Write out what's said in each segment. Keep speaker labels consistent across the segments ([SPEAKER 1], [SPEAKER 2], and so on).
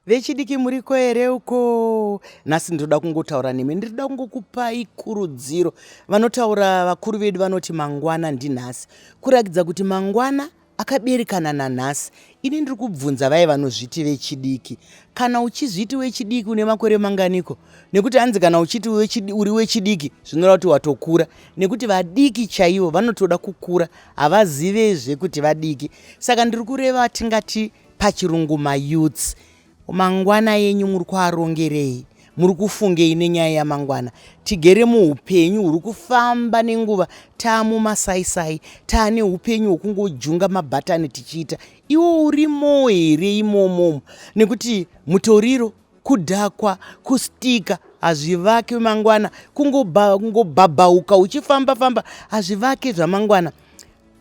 [SPEAKER 1] Vechidiki muriko here uko? Nhasi ndinoda kungotaura nemi, ndinoda kungokupai kurudziro. Vanotaura vakuru vedu vanoti mangwana ndinhasi, kurakidza kuti mangwana akaberekana nanhasi. Ini ndiri kubvunza vaye vanozviti vechidiki, kana uchizviti wechidiki une makore manganiko? Nekuti hanzi kana uchiti uri wechidiki zvinoreva kuti watokura, nekuti vadiki chaivo vanotoda kukura, havazivezve kuti vadiki. Saka ndiri kureva tingati pachirungu mayouths, mangwana yenyu muri kuarongerei? Muri kufungei nenyaya yamangwana? Tigere muupenyu huri kufamba nenguva, taamumasaisai, taane upenyu hwekungojunga mabhatani tichiita. Iwo urimo here imomo? Nekuti mutoriro, kudhakwa, kustika hazvivake mangwana. Kungobhabhauka uchifamba famba hazvivake zvamangwana.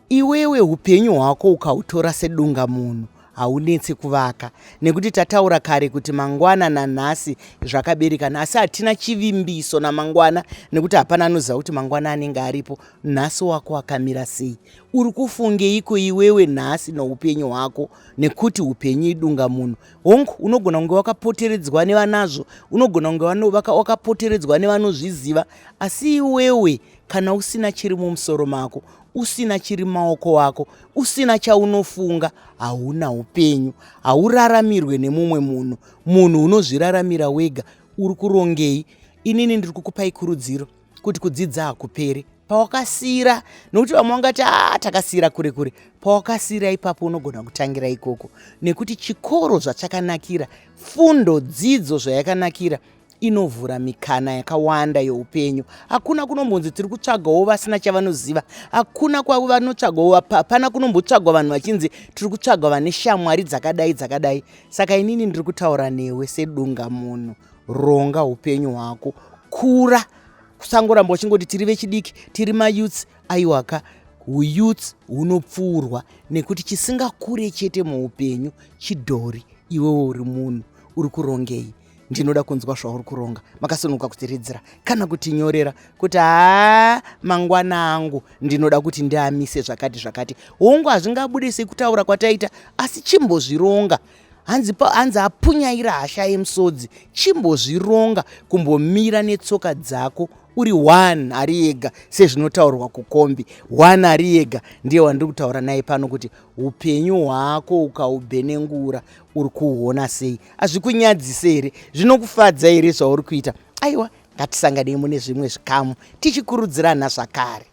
[SPEAKER 1] Iwewe upenyu hwako ukautora sedunga munhu haunetse kuvaka, nekuti tataura kare kuti mangwana nanhasi zvakaberekana, asi hatina chivimbiso namangwana, nekuti hapana anoziva kuti mangwana anenge aripo. Nhasi wako akamira sei? Uri kufungeiko iwewe nhasi noupenyu hwako? Nekuti upenyu idunga munhu. Hongu, unogona kunge wakapoteredzwa nevanazvo, unogona kunge wakapoteredzwa nevanozviziva, asi iwewe kana usina chiri mumusoro mako, usina chiri maoko ako, usina chaunofunga, hauna upenyu, hauraramirwe nemumwe munhu. Munhu unozviraramira wega. Uri kurongei? Inini ndiri kukupai kurudziro kuti kudzidza hakuperi. Pawakasiyira, nokuti vamwe vangati a takasiyira kure kure, pawakasiyira ipapo unogona kutangira ikoko, nekuti chikoro zvachakanakira, fundo dzidzo zvayakanakira, inovhura mikana yakawanda youpenyu. Hakuna kunombonzi tiri kutsvagawo vasina chavanoziva, hakuna kwavanotsvagawo, hapana kunombotsvagwa vanhu vachinzi tiri kutsvaga vane shamwari dzakadai dzakadai. Saka inini ndiri kutaura newe sedunga munhu, ronga upenyu hwako, kura, kusangoramba uchingoti tiri vechidiki, tiri mayouths. Aiwaka, huyouths hunopfuurwa, nekuti chisingakure chete muupenyu chidhori. Iwewe uri munhu, uri kurongei? Ndinoda kunzwa zvauri kuronga. Makasununguka kutiridzira kana kutinyorera kuti haa, mangwana angu ndinoda kuti ndiamise zvakati zvakati. Hongu, hazvingabude sekutaura kwataita, asi chimbozvironga. Hanzi, hanzi apunyaira hasha yemusodzi. Chimbozvironga kumbomira netsoka dzako uri one ari ega, sezvinotaurwa kukombi, one ari ega. Ndiye wandiri kutaura naye pano kuti upenyu hwako ukaubhenengura uri kuhuona sei? Hazvikunyadzise here? Zvinokufadza here zvauri kuita? Aiwa, ngatisanganei mune zvimwe zvikamu tichikurudzirana zvakare.